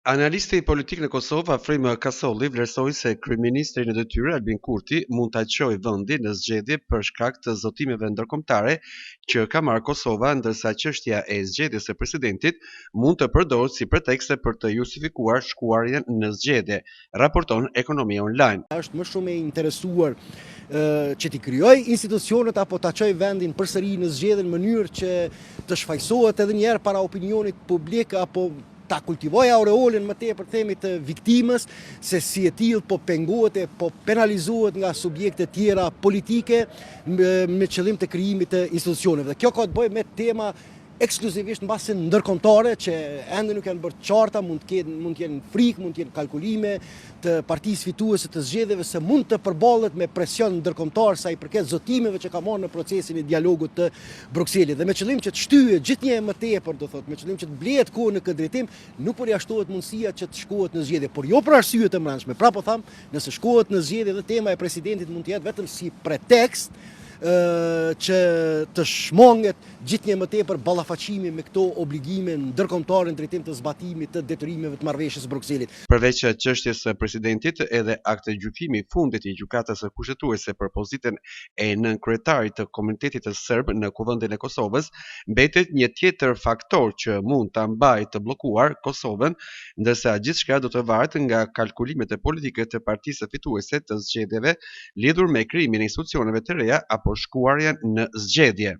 Analisti politik në Kosovë, Afrim Kasolli, vlerësoi se kryeministri në detyrë, Albin Kurti, mund ta çojë vendin në zgjedhje për shkak të zotimeve ndërkombëtare që ka marrë Kosova, ndërsa çështja e zgjedhjes së presidentit mund të përdoret si pretekst për të justifikuar shkuarjen në zgjedhje, raporton Ekonomia Online. Është më shumë e interesuar që t'i krijojë institucionet apo ta çojë vendin përsëri në zgjedhje në mënyrë që të shfajësohet edhe një herë para opinionit publik apo ta kultivojë aureolën më tepër themi të viktimës, se si e tillë po pengohet e po penalizohet nga subjekte tjera politike me qëllim të krijimit të institucioneve. Dhe kjo ka të bëjë me tema ekskluzivisht mbase ndërkombëtare që ende nuk janë bërë të qarta, mund të kenë mund të jenë frikë, mund të jenë kalkulime të partisë fituese të zgjedhjeve se mund të përballet me presion ndërkombëtar sa i përket zotimeve që ka marrë në procesin e dialogut të Brukselit. Dhe me qëllim që të shtyhet gjithnjë e më tepër, do thotë, me qëllim që të blihet kohë në këtë drejtim, nuk përjashtohet mundësia që të shkohet në zgjedhje, por jo për arsye të mbrendshme. Pra po them, nëse shkohet në zgjedhje dhe tema e presidentit mund të jetë vetëm si pretekst që të shmanget gjithnjë më tepër ballafaqimi me këto obligime ndërkombëtare në drejtim të zbatimit të detyrimeve të marrëveshjes së Brukselit. Përveç çështjes së presidentit, edhe aktgjykimi i fundit i Gjykatës Kushtetuese për pozitën e nënkryetarit të komunitetit serb në Kuvendin e Kosovës mbetet një tjetër faktor që mund ta mbajë të bllokuar Kosovën, ndërsa gjithçka do të varet nga kalkulimet e politike të partisë fituese të zgjedhjeve lidhur me krijimin e institucioneve të reja apo shkuarjen në zgjedhje.